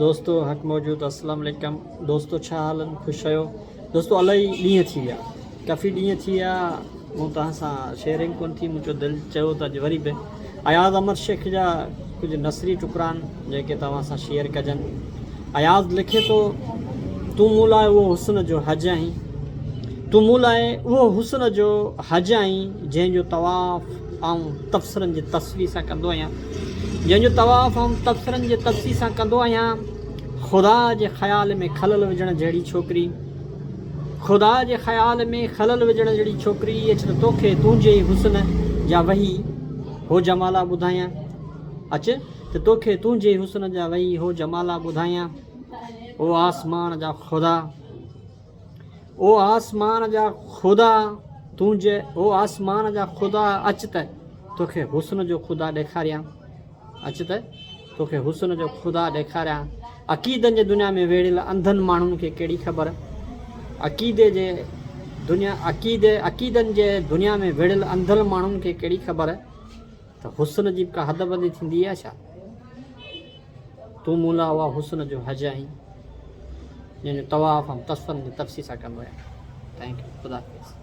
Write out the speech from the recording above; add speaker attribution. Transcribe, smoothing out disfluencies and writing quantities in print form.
Speaker 1: دوستو حق موجود السلام عليڪم دوستو ڇا حال آهن خوش آهيو دوستو الائي ڏينهن ٿي ويا ڪافي ڏينهن ٿي ويا مون توهان سان شيئرنگ ڪون ٿي مون چيو دل چيو ته اڄ وري به اياز امر شيخ جا ڪجهه نثري ٽڪرا آهن جيڪي توهان سان شيئر ڪجن اياز لکي ٿو تون مون لاء اهو حسن جو حج آهين تون مون لاء اهو حسن جو حج آهين جنهن جو طواف آئون تبصرن جي تسبيح سان ڪندو آهيان جنهن جو طواف آئون تبصرن جي تسبيح سان ڪندو آهيان خدا جي خيال ۾ خلل وجهڻ جهڙي ڇوڪري خدا جي خيال ۾ خلل وجهڻ جهڙي ڇوڪري اچ ته توکي تنهنجي ئي حسن جا وهي هو جمالا ٻڌايان اچ ته توکي تنهنجي ئي حسن جا وهي هو جمالا ٻڌايان او آسمان جا خدا او آسمان جا خدا تنهنجي او آسمان جا خدا اچ ته توکي حسن جو خدا ڏيکاريان اچ ته توکي حسن جو خدا ڏيکاريان. عقيدن جي دنيا ۾ ويڙهيل انڌن ماڻهن کي ڪهڙي خبر؟ عقيدي جي دنيا عقيدي عقيدن جي دنيا ۾ ويڙهيل انڌل ماڻهن کي ڪهڙي خبر ته حسن جي به ڪا حد بندي ٿيندي آهي ڇا؟ تون مون لاء اها حسن جو حج آهين جنهن جو طواف آئون تصفن جي تفصيل سان ڪندو آهيان. Thank you خدا حافظ.